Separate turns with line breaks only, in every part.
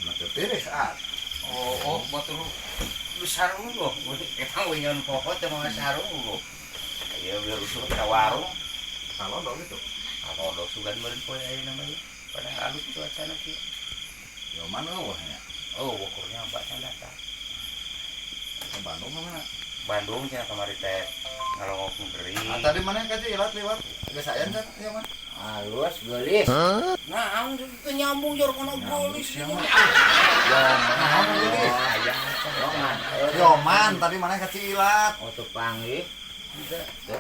Mah teu tiris ah.
Oh, batur sarung loh. Eta we nyon poho teh mah sarung loh. Ieu biar usul ka warung.
Kalau dong itu.
Kalau dok sugan meureun poe ayeuna mah pada halus cuacana kieu.
Yo mana eueuh nya?
Oh, ukurnya mbak can datang.
Ke Bandung ka mana?
Bandung cenah kamari teh ngalongok negeri.
Ah, tadi mana ka Ilat liwat? Geus aya can ieu mah.
Halus geulis.
Nah, teu nyambung jor kono geulis.
Yoman.
Yoman.
Yoman tadi mana ka Ilat.
Oh teu panggih.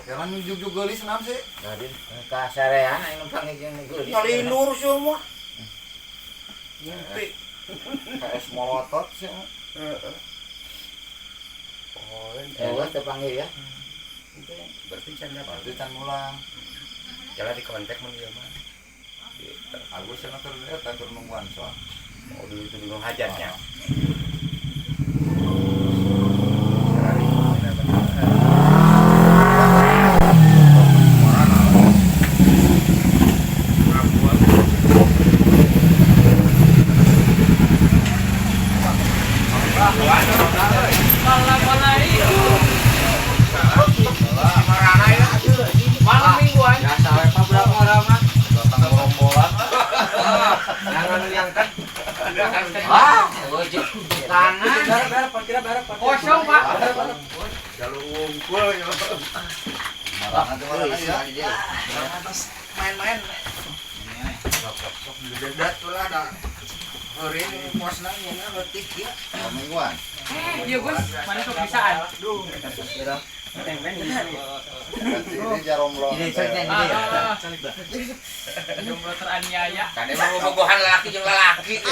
Jalan jujuk geulis naon sih?
Tadi ka sarean aing panggih jeung geulis.
Ngalindur semua. Ngimpi.
KS molotot sih.
Heeh. Oh,
Oh, teu panggih ya.
Berarti can dapat.
Berarti can mulang.
Jalan di kontak mun ieu mah.
Agus cenah keur eta keur nungguan soal.
Oh, dulu itu bingung hajatnya.
Malam mingguan.
Biasa we Pak berapa orang mah.
Datang gerombolan.
Jangan diangkat. Ah, wajib tangan.
Kosong, Pak.
Jalur wungkul ya. Marana teh marana ya.
Main-main. Sok-sok dedet lah da. Heureun posna nya leutik ieu.
Malam mingguan.
Iya, Gus. Mana sok bisaan?
Berarti ini jaromblong.
Ini saya ini.
Ah, jomblo teraniaya.
Kan emang bobogohan lalaki jeung lalaki.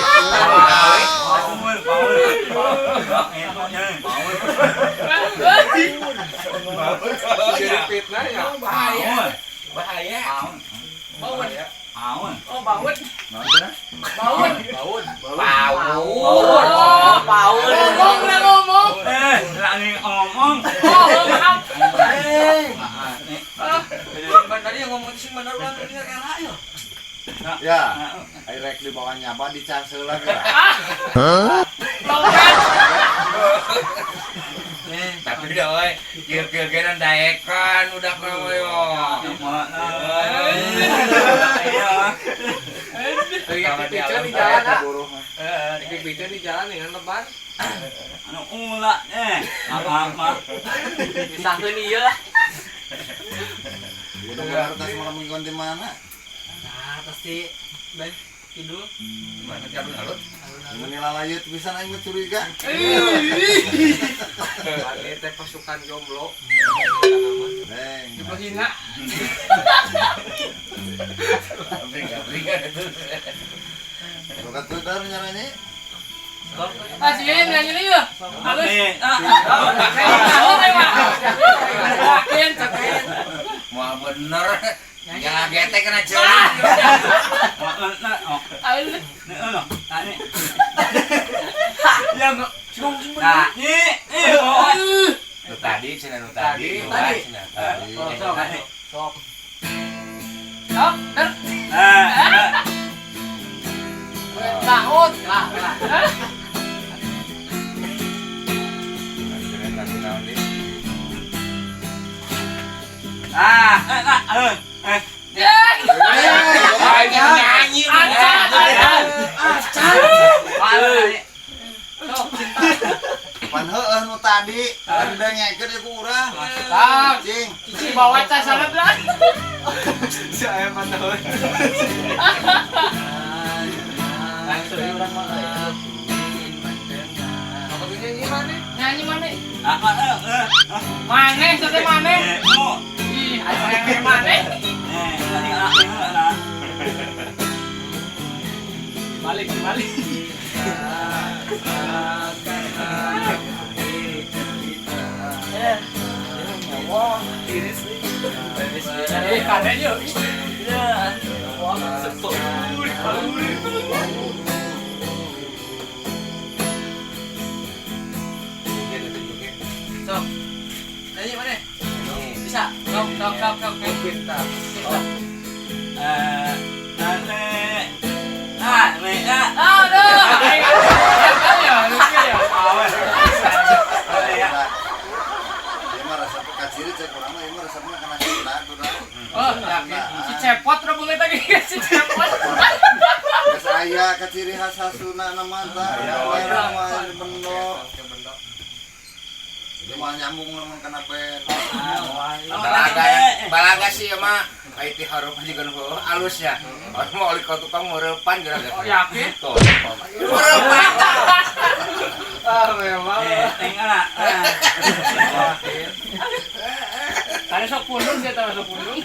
Jadi fitnah ya.
Bahaya. Bahaya.
Baun. Oh, baun.
Naon cenah?
Baun.
Baun.
Paur.
Oh, paun. Ngomong lah ngomong.
Lagi ngomong.
Oh, maaf.
Tadi yang ngomong sih bener ulang ini era ya.
Ya, rek dibawa nyaba dicas heula geura.
Longkat.
Tapi udah we, kieu-kieu daekan udah mah yo.
Lagi pica di jalan ah.
Buruh mah.
Lagi pica di jalan dengan lebar.
Anu ula apa-apa.
Misahkeun ieu lah.
Udah bener tas malam mingguan di mana?
Nah, pasti ben kidul.
Mana ti alun-alun?
Mun lalayut pisan aing mah curiga.
Balik teh pasukan jomblo.
Neng.
Jomblo hina.
Bringa-bringa itu.
Suka Twitter nyaranya.
Ah, sih nyanyi nih ya. Halus. Oh, Pak. Yakin, yakin.
Mau bener. Jangan gete kena celing.
Halus.
Ya enggak. Nah, ini
Nu tadi cenah nu tadi.
Tadi.
Cenah tadi.
Sok sok.
Sok, ber. Tahun. Lah, lah.
Nyanyi.
Acan, acan.
Acan.
Pan heueuh nu tadi, dengekeun ieu ku urang.
Tang.
Cing.
Cici bawa cas sangat lah.
Si ayam pantauan.
Langsung urang mah.
Apa tuh nyanyi mana?
Nyanyi mana? Mana? Sate mana? Ih, ayo mana? Balik, balik. Eh, kanan yuk. Sok. Nyanyi mana? Bisa. Sok, sok, sok, sok.
Pintar.
Aduh.
Aya ka ciri khas Sunda nama tah. Aya mah bendo. Jadi mau nyambung lamun kana band.
Balaga balaga sih ya mah. Ai ti harup juga nu alus ya. Orang mau oli ka tukang meurepan geura.
Oh, yakin?
Tuh. Meurepan.
Ah, memang.
Tinggal.
Tadi sok pundung sih, tadi sok pundung.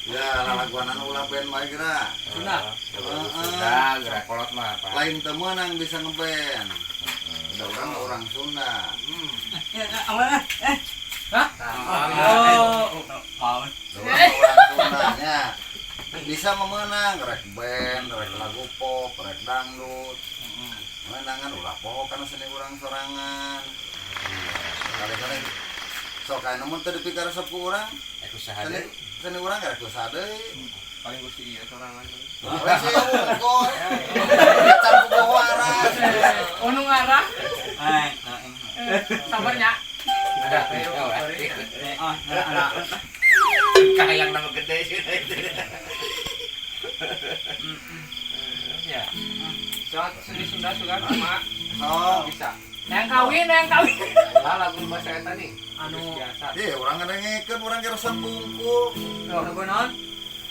Ya, lalaguanan ulah band bae geura.
Sunda.
Sunda geura kolot mah apa.
Lain teu meunang bisa ngeband. Da urang orang Sunda.
Hah? Oh.
Mau.
Da urang orang Sunda nya. Bisa memenang rek band, rek lagu pop, rek dangdut. Menangan ulah poho kana seni urang sorangan. Kali-kali sok aya mun teu dipikaresep ku urang,
Aku saha
seni
deui.
seni urang rek usaha deui.
Paling gusti iya sorangan.
We sih unggul. Can ku waras.
Oh, nu ngarah. Sabarnya.
Kahayang nama gede sih.
Ya. Soal seni Sunda sugan sama
Sok.
bisa.
Yang kawin, yang kawin.
Lah lagu bahasa eta nih.
Anu.
Biasa.
Ih, urang ngadengekeun urang ge resep bungkul.
Lagu naon?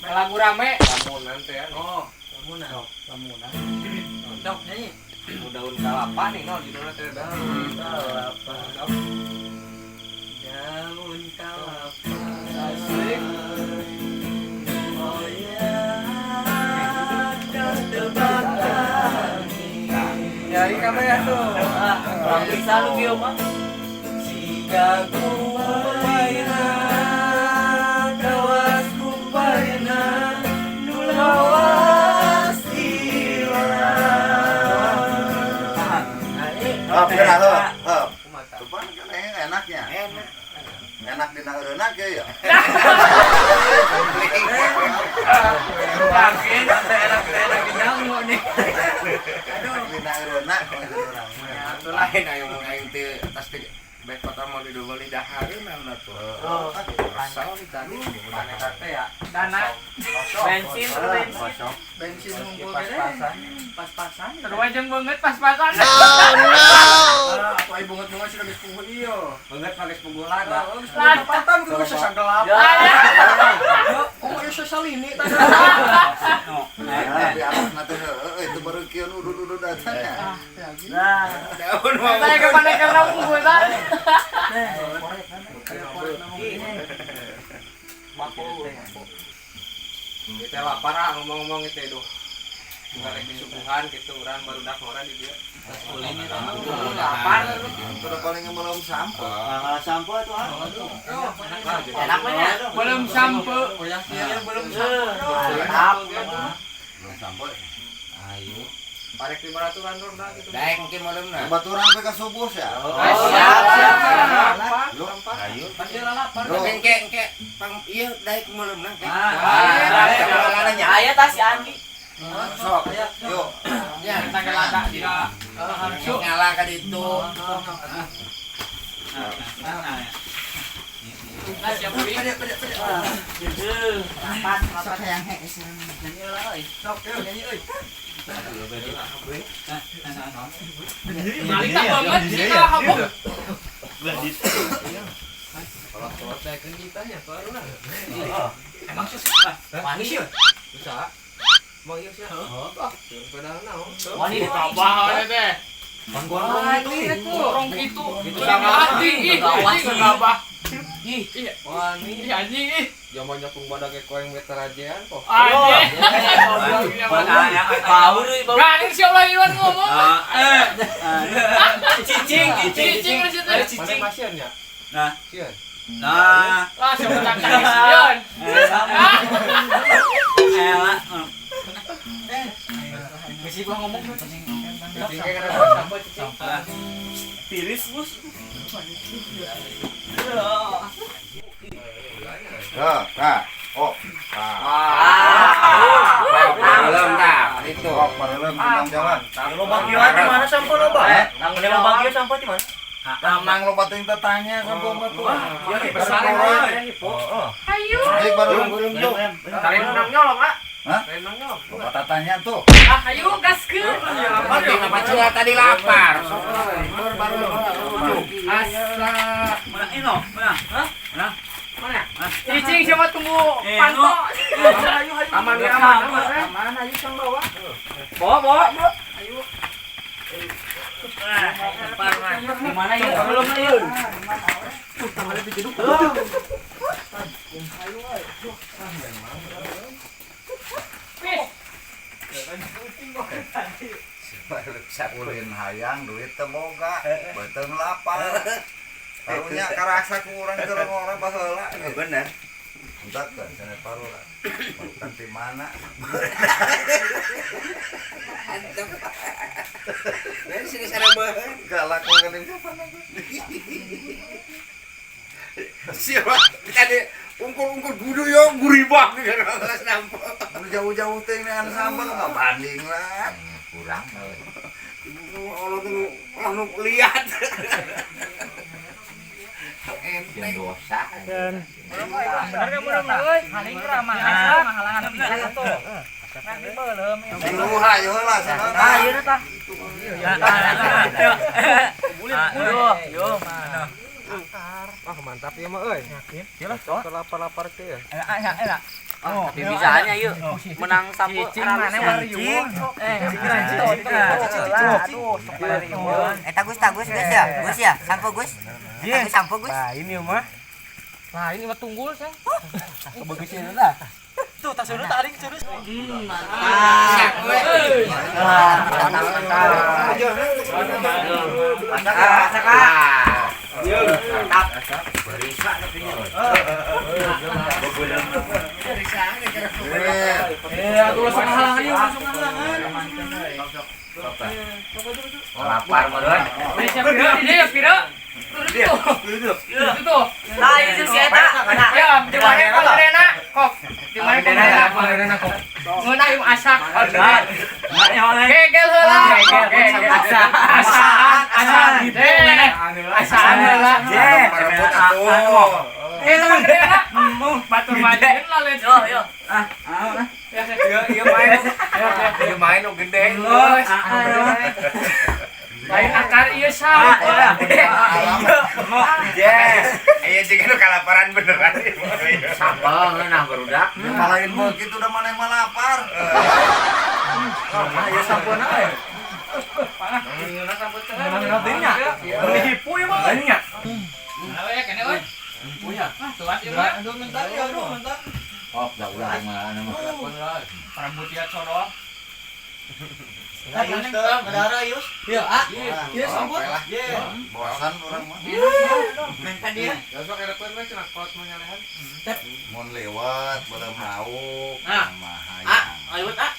Lagu rame.
Lamunan teh ya.
Oh, lamunan. Lamunan. Dok, nyanyi.
Nu daun kalapa nih no judulna teh daun kalapa.
Daun kalapa.
Asik.
Oh ya, terbakar.
Ya ini kamu ya tuh.
Kurang bisa lu kieu mah. Jika kumaina kawas kumaina nu lawas hilang.
Heup, geura heup, heup.
Kumata.
Cuman kan enaknya.
Enak.
Enak dina eureunna ge ya.
Yakin enak didangu nih.
Enak dina eureunna urang.
Lain aing mun aing teh tas teh baik kota mau didobeli dahareun naon atuh.
Oh,
Kesel di tadi.
Aneh teh ya.
Dana bensin bensin
Kosong.
bensin ngumpul pas-pasan. Pas-pasan. Terus aja banget pas-pasan.
Ah, atuh ai bunget-bunget sih geus puguh ieu. Banget mah geus puguh laga. Geus
Lapatan
kudu geus sagelap. Komo ieu sasalini tah.
Nah, tapi anak teh heueuh itu baru kieu udud-udud aja.
Nah,
Daun mah.
saya kemana karena puguh tadi.
Kita lapar ah ngomong-ngomong itu duh. Bukan rek disuguhan gitu urang barudak ngora di dieu.
Lapar.
Udah paling belum sampo.
Sampo itu ah.
Enak mah ya. Belum sampo. Belum sampo.
Mantap.
Belum sampo.
Ayo.
Parek 500-an ronda gitu.
Daek mungkin malamna.
Baturan sampai ke subuh ya.
Siap, siap, siap.
Lu
Ayo.
Pasti lapar.
Bro.
Engke engke pang ieu daek malamna.
Ah, Aya tas si Andi.
Sok. Yuk.
Ya,
Kita ngelaka dia.
Ngalah ka ditu.
Nah, siap beli.
Rapat, rapat.
Nyanyi lah, euy. Sok, yuk, nyanyi euy. Malik tak banget sih kalau kamu.
Kolot-kolot daekeun kitanya baru lah.
Emang sih wani sih.
Bisa. Emang iya sih. Ah, padahal naon.
Wani ditambah teh.
Wani
itu. Orang itu.
Itu sama.
Ih, gabah.
Ih,
Wani.
Ih, anjing ih.
Zaman nyokung badak ge koeng meterajean kok.
Anjing.
bau euy, bau.
Gak, siapa lagi Iwan ngomong?
Cicing, cicing.
Cicing di situ.
Mana
Cicing.
pasien ya?
Nah.
Sieun.
Nah.
Lah, siapa cangkang sieun.
Elah.
Bisi gua ngomong.
Cicing ge kana sampo cicing.
Tiris bos.
Heh, nah. Oh. Nah.
Malam tah itu.
Sok pareuleum tentang jalan.
Loba kieu di mana sampo loba? Loba kieu sampo di mana?
Amang loba teuing tetanya sampo mah tuh.
Ya besar
Ayo. Jik baru
Belum belum.
Kalian menang nyolong ah.
Hah?
Lain nongol.
Bapak tatanya tuh.
Ah, ayo gaskeun.
Apa cila tadi lapar. Sok baru.
Asa.
Mana ino? Mana? Hah? Mana?
Mana? Cicing siapa tunggu panto.
Ayo ayo. Aman ya aman aman.
Aman ayo sang bawa. Bawa bawa, Bro. Ayo.
Gimana ya? Belum ayo.
Ulin hayang duit teu boga, beuteung lapar. Karunya karasa ku urang keur ngora baheula.
Bener.
Entak kan cenah parura. Marukan ti mana?
Bener sini sana beuheun.
Galak geuning siapa lagi?
Siapa? Tadi ungkul-ungkul gudu yo guribah geus nampo.
Jauh-jauh teh nean sambal nggak banding lah.
Kurang. Allah tuh anu lihat. Enteng dosa.
Bener kan belum euy? Haling ramah, halangan pisan atuh. Nanti belum.
Lu hayo lah sana.
Ah, ieu tah. Yo, yo.
Wah, mantap ya mah euy.
Yakin?
Lapar-lapar teh ya.
Enak, enak.
Oh, tapi bisaannya yuk menang sapu
Cicing mana wariun.
Eh tagus tagus Gus ya, Gus ya, sampo Gus. Tagus sampo Gus.
Nah, ini mah. Nah, ini mah tunggul, Seng.
Kebagusin lah. Tuh, tas dulu tarik terus.
Mantap.
Langsung halangan yuk, langsung halangan.
Lapar meureun.
Ini ya pira? Itu tuh.
Nah, itu si eta.
Ya, di mana pangerena kok? Di mana pangerena kok? Ngeunah ieu asak. Gegel heula. Asaan, asaan. Asaan heula.
Parebut atuh.
Eh, teman pangerena. Batur majeun lah leut.
Yo, yo.
Ieu ieu main. Ieu main nu gede.
Lain akar ieu sa.
Iya sih kan kalaparan beneran.
Sambal ngeunah barudak.
Malahin begitu udah mana yang lapar.
Ya sampuna euy.
Ngeunah sampeu teh.
Menipu ya mah.
Nah, we kene euy. Punya. Ah, tuas ieu mah.
Aduh, bentar ya, aduh, bentar.
Oh, dah ulah mah anu mah.
Parabut ya codol.
Ayus tuh, ada Ayus.
Iya, ah. Iya, sampun.
Bosan orang mah.
Minta dia.
Ya sok erekeun we cenah kolot mah nyalehan.
Mun lewat belum lauk
Nah.
mah
Ah,
hayang.
ayo ah.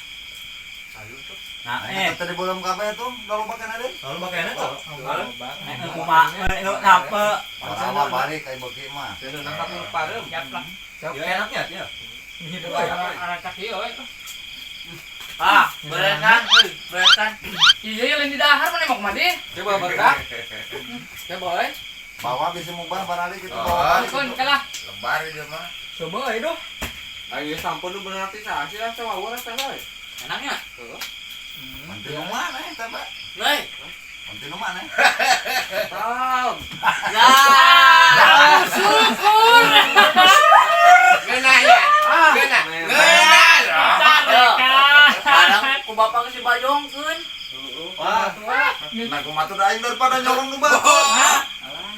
Ayo tuh.
Nah,
Nah, tadi belum kabeh tuh, udah lupa kan ada?
Lalu makanya tuh.
kumaha napa?
Orang balik kayak beuki mah.
Cenah nangkap nu pareum.
Siap lah.
Ya enaknya ya.
Arah ieu we.
Ah, beresan, beresan.
Iya, iya lain di dahar mana mau kemana?
Coba berkah. Coba euy.
Bawa bisa mubah barali gitu bawa.
Kun, kalah.
Lebar dia mah.
Coba euy duh. Ayo sampun nu bener ti saha sih lah coba urang teh euy.
Enaknya.
Heeh.
Nanti nu mana eta, Pak?
Hei.
Nanti nu mana?
Tahu.
Ya.
Syukur.
Ngeunah ya. Ngeunah. Ngeunah.
Barang ku bapak geus dibajongkeun.
Wah, nah kumaha tuh aing daripada nyolong nu batur.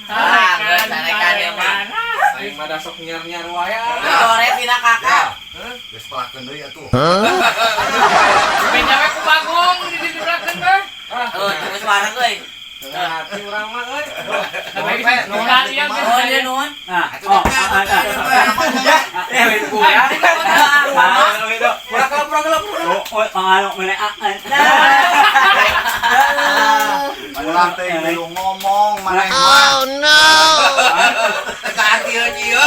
Ah, geus sarekan ieu mah.
Aing mah da sok nyiar-nyiar wae.
Sore tina kakak.
Geus pelakeun deui atuh.
Beja we ku Bagong di dibelakeun mah.
Oh, tunggu suara euy.
Hati urang mah euy.
Oh, dia nuhun.
Nah, oh, eh,
Ya.
Ulah teh belum ngomong maneh mah.
Oh no.
Teka artieun ieu.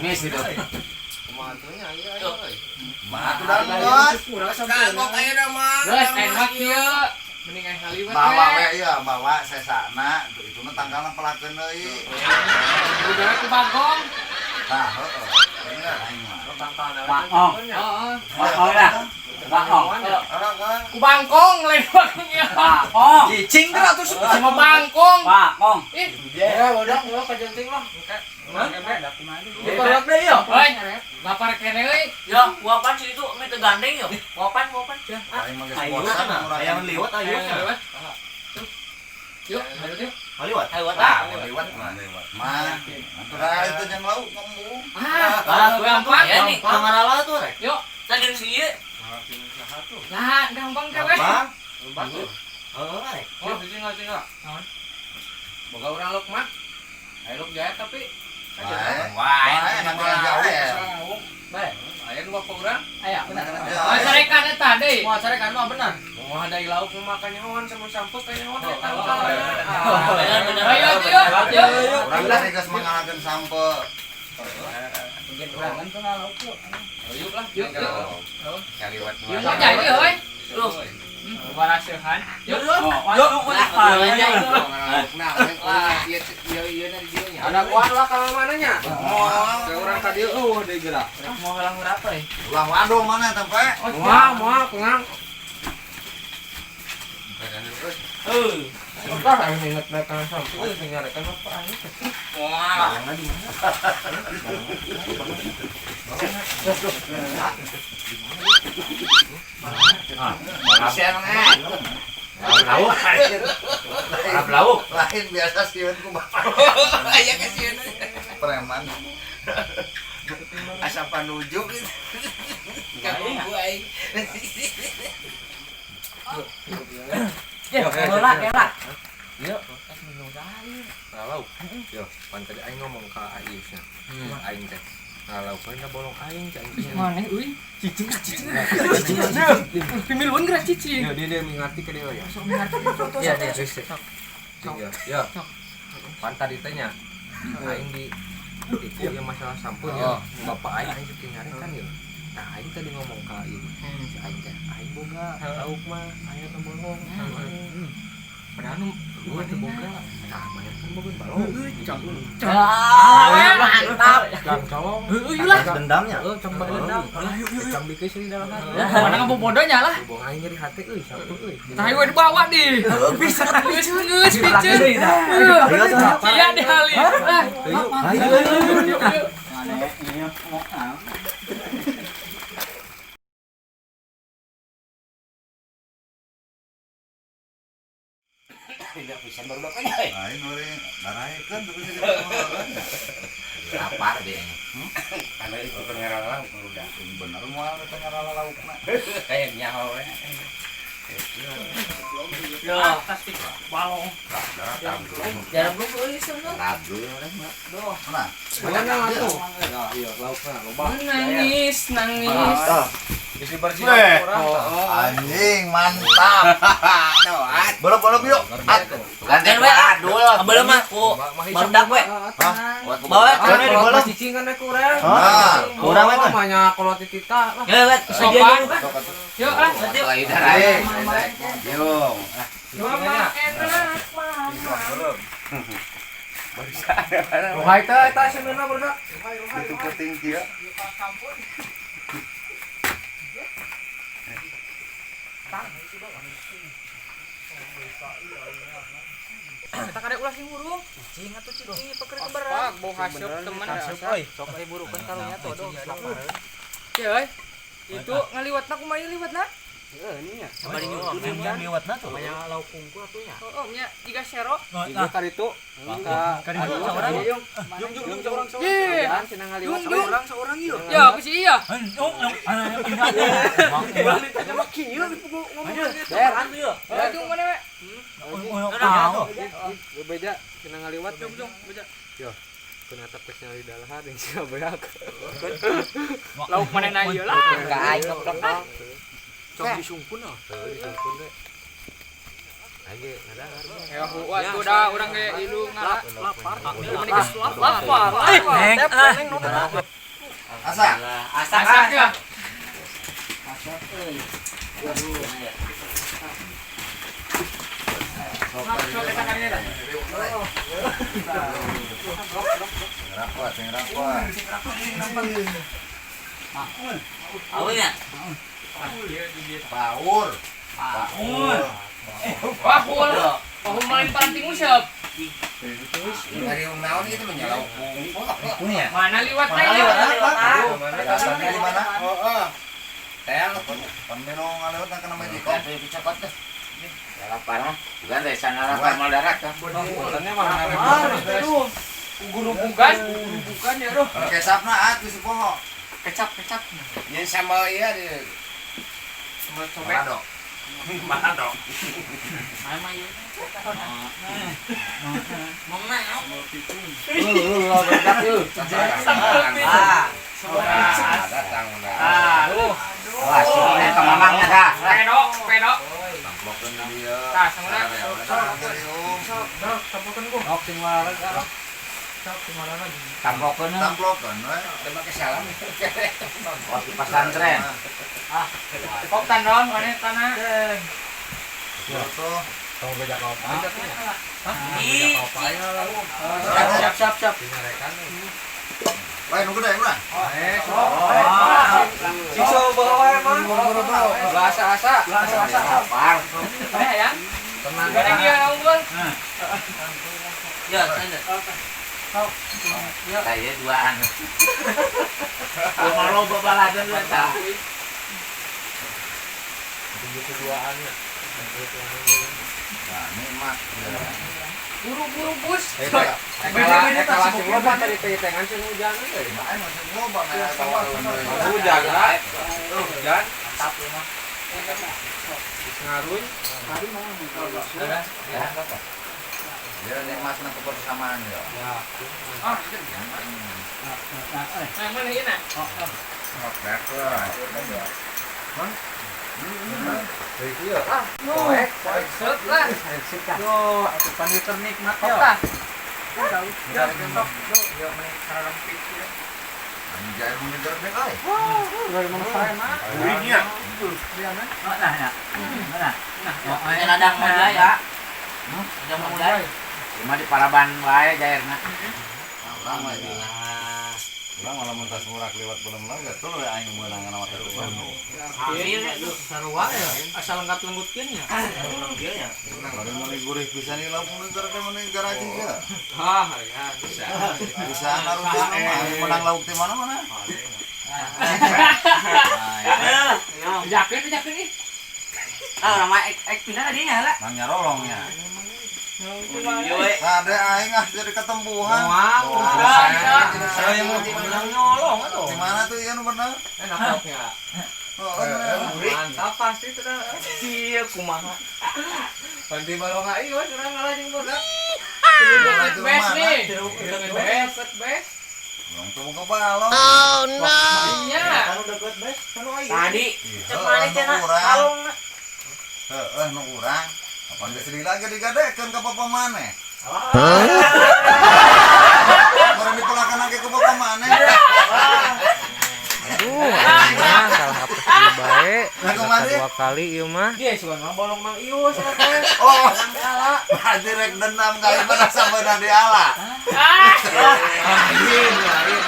Mis gitu. Kumaha tuh nya ieu euy.
Mah atuh da geus.
Kagok ayeuna mah.
Geus enak ieu.
Mending aya ngaliwet.
Bawa we ieu, bawa sesana itu mah tangkalna pelakeun deui.
Udah ku Bagong.
Tah, heeh. Bener aing mah.
Bagong.
Heeh.
Bagong lah. Bagong.
Heeh.
Ku Bangkong lain Bagongnya.
Bagong.
Cicing geura tuh
Sama Bangkong.
Bagong.
Ih,
Ya, udah gua kajenting lah.
Kolak deui yo.
Oi, lapar kene euy.
Ya, wapan sih itu mie gandeng yo. Wapan, wapan.
Aing mah geus bosan
Ayam liwat ayo.
Yuk, ayo yuk.
Liwat.
Ayo
Ah,
ah.
liwat mah.
Lewat mah. Atuh da itu jeung lauk ngembung.
Ah, gampang.
Ya nih,
Pangarala tuh rek.
Yuk.
Tadi sih ieu.
Lah, gampang kawe.
Gampang. Heeh, rek.
Oh, sini enggak, sini. Boga urang lauk mah. Ayo lauk jaya tapi
Wae.
Wah,
Wae, nang jauh.
Bae, aya dua urang.
Aya, benar.
Oh, carekan eta deui.
Mau carekan mah benar.
Mau ada lauk mau makan nyawan sama sampeu kayak nyawan eta.
Bener, bener.
Ayo, ayo, ayo.
Urang teh geus mangalakeun sampe.
Bagian urangan tuh lauk tuh.
Ayo lah, yuk, yuk.
Kaliwat.
Yuk, jadi euy. Loh. Waraseuhan. Yuk.
Yo,
Nah, ieu ieu ieu na di dieu nya.
Ada kuat lah kalau mananya.
Moal.
Ke urang ka dieu eueuh deui geura.
Mau halang berapa ya?
Ulah waduh mana teh, Pak?
Moal, moal kungang. Sumpah aing inget mereka sampai euy nyarekan apa aing. Moal.
Kasihan eh. Lauk. Arab lauk.
Lain biasa sieun ku bapak.
Aya kasieun.
Preman.
Asa panuju gitu. Kamu aing.
Ya, bola kela.
Yo. Lauk. Yo, pan tadi aing ngomong ka Ayus nya. Aing teh. Lauk we bolong aing teh aing teh.
Maneh euy. Cicing cicing. Cicing. Pemiluan geura cicing.
Yo, dia dia mengerti ke dia ya.
Sok mengerti foto
Iya, iya, iya. Ya. Pan tadi teh nya aing di itu yang masalah sampun ya. Bapak aing aing teh nyarekan ya. Nah, aing tadi ngomong ka ieu. Si aing teh aing boga lauk mah aya nu bolong.
Padahal nu
Gua teh boga. Nah, maneh kan boga balong.
Mantap.
Cang colong.
Heueuh lah.
Dendamnya.
Heueuh, cang bae dendam. Cang bikeun di dalam hati.
Mana ngabobodonya lah.
Bobong aing nyeri hati euy, sampeu euy.
Tah we dibawa di. Bisa geus geus piceun. Iya di hali.
Ayo,
Ayo, ayo, ayo.
Tidak pisan baru bapaknya.
Lain we daraekeun tuh bisa
Lapar dia. Karena itu pengarang lauk udah.
Bener moal teh ngarala laukna.
Kayak nyaho we.
Ya,
Pasti balong.
jarang belum euy sebenarnya.
Radu orang mah.
Nah,
Mana atuh? Iya, laukna loba.
Nangis, nangis.
Isi bersih orang.
Anjing mantap. Bolop-bolop yuk.
Ganti we adul.
Belum mah ku barudak we.
Bawa
Kan kalau cicing kan kurang.
Nah,
kurang we kan.
Banyak kalau titita lah.
Ya, wet, sedia dulu kan.
Yuk ah.
Lain darah. Yo.
Mama enak, mama.
Rohai teh eta seuneuhna barudak.
Itu penting kieu.
Kita kada ulah sing hurung. Cicing atuh cicing peker keberang. Bau haseup teman.
Euy,
Sok euy burukeun karunya tuh aduh lapar. Ya euy. Itu ngaliwatna kumaha liwatna?
Sabari nyumput
liwatna tuh.
Banyak lauk kungkul atuh nya.
Oh, nya jiga sero.
Jiga karitu.
Karitu saurang.
Jung jung jung saurang saurang.
Ye.
Cenah ngaliwat
Jung, jung.
saurang saurang ieu.
Ya, aku sih iya.
Balik teh mah kieu ngomong
Der, hantu yo.
Jung mana we?
Bebeja cenah ngaliwat
Jung jung beja.
Yo. Kena tap kesnya di dalahar yang sia beak.
Lauk manehna ieu lah.
Ka aing ngeplek.
Cok disungkun ah. Heuh disungkun we. Aing ge ngadahar.
Ya huat tuh dah urang ge ilu ngala.
Lapar.
Mending geus lapar.
Neng,
Asa.
Asak
Asak ya.
Asak euy.
Sok eta kan ieu.
Rapat, sing rapat.
Awalnya.
Paur.
Paur.
Paur. Paur main paranting usep.
Dari naon itu menyalau.
Mana liwat teh?
Mana di mana?
Heeh. Teh
Pamelo ngalewat kana majikon.
dicopot teh. Salah parah. Bukan deh sana mal darat kan.
Botannya mah ngarepotan.
Gurubugan, gurubugan ya roh.
Kecapna ah geus poho.
Kecap, kecap.
Yang sambal iya di
Sambal cobek.
Malado. Malado.
Mama yuk. Mama.
Datang udah.
Ah,
Awas, ini ke mamangnya dah.
Pedok, pedok.
Tamplokeun di dieu.
Tah, sanguna.
Sok, tamplokeun ku. Sok sing waleg. Sok sing waleg.
Tamplokeun.
Tamplokeun we.
Teu make salam. Oh, di pesantren.
Ah, kok tandon mana tanah?
Tuh.
Tong bejak apa? Hah?
Ih,
Siap, siap, siap.
Wah, nunggu deh, urang.
Eh, sok. Sikso bawa wae mah. Bahasa asa. Bahasa asa.
Lapar.
Eh ya.
Tenang.
Goreng dia unggul.
Ya, sana.
Saya duaan. Gua loba baladan lah tah.
Tujuh keduaannya.
Nah, nikmat.
Buru-buru bus.
Beda-beda sih loba tadi tengan sih hujan euy.
Aing masih loba mah bawa
Hujan lah. Hujan.
Mantap ya mah.
Ngaruy.
Ya nikmatna kebersamaan ya.
Ya.
Ah, nah, mana ieu nah?
Ah, poek, poek
Set lah.
Yo, atuh panggil nikmat
Kok
yo.
tah?
Ya, sok. Yo, meni kararempit ya.
Anjay mun digerbek euy.
Dari mana saya mah?
Gurihnya.
Oh, nah, nah. Mana? Nah, ini ladang mulai ya. Ladang mulai.
Cuma di paraban wae jairna.
Urang mah ya. Urang malah mun tas murak lewat belum lagi tuh we aing meunang kana mata tuh.
Ambil
Sarua ya, asal lengkap lenggutkeun ya.
Bari meuli gurih pisan ieu lauk mun teh meuni garaji ge.
Hah, ya bisa.
Bisa naruh mah menang lauk di mana-mana.
Bejakeun, bejakeun ih.
Ah, orang mah ek pindah tadinya lah.
Nang nyarolongnya.
Iya,
Nah, ada aing ah jadi ketempuhan.
Saya mau menang nyolong atuh.
Di mana tuh ieu nu bener?
Enak ya.
Oh, bener.
Mantap pasti tuh.
Iya, kumaha.
Ganti balong ieu urang ngalah jeung boga.
Deket bes nih. Deket bes.
Deket bes.
Urang tuh boga balong.
Iya.
Tadi cek mana cenah kalung.
Heeh, nu urang. Kapan geus lila ge digadekeun ka bapa maneh? Urang dipelakan ge ku bapa maneh.
Aduh, aing salah hapus ieu bae.
Nah, kemarin?
Dua kali ieu mah. Ge sugan mah bolong mang ieu cenah teh.
Oh, berarti rek dendam ka ieu mah sabeuna di ala.
Ah,
Lain, lain.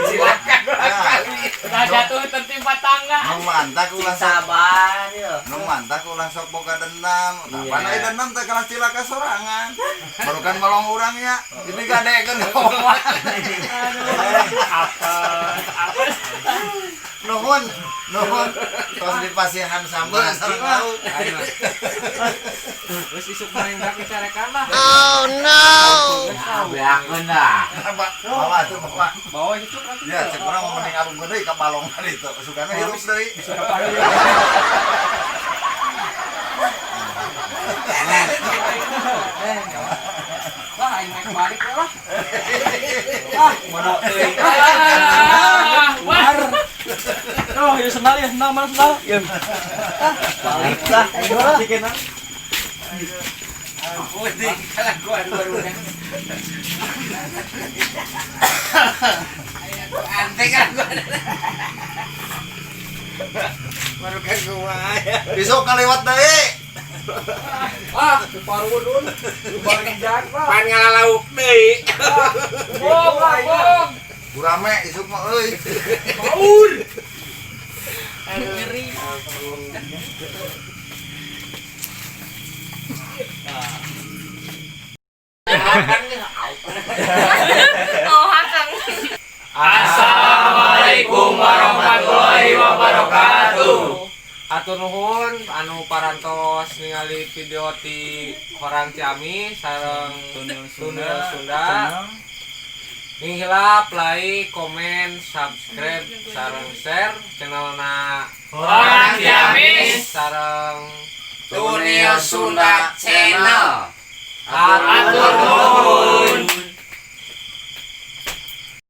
Silakan kali.
udah jatuh tertimpa tangga.
Nu mantak ulah sok
Sabar yo.
nu mantak ulah sok boga dendam. Tah pan aya dendam teh kalah cilaka sorangan. Baru kan balong urang nya. Jadi gadekeun ka bapa maneh. Nuhun, nuhun. Tos dipasihan sambel sareng lauk.
Geus isuk main dak dicarekan lah.
Nah, beakeun lah.
Bawa tuh bawa.
Bawa isuk lah.
Ya, cek urang mah mending alung deui ka balong tadi itu. Sugana hirup deui.
Lah aing naik balik we lah.
Mana teuing.
Ah, wah.
Oh, ya sendal ya sendal mana sendal? Ya.
Balik lah.
Bikin ah.
Udik kelakuan baru. Antek kan gua. Baru kan kumaha.
Besok kalewat deui.
Ah, parudun. Barengan mah.
Pan ngalalauk deui.
Bong, bong.
Gurame isuk mah euy.
Ngeri.
Oh, hakang.
Assalamualaikum warahmatullahi wabarakatuh.
Atur nuhun anu parantos ningali video ti Horang Ciamis sareng
Tunil
Tunil Sunda. Hilap like, komen, subscribe, sareng share channelna
Horang Ciamis
sareng
Tunil Sunda Channel.
Atur nuhun.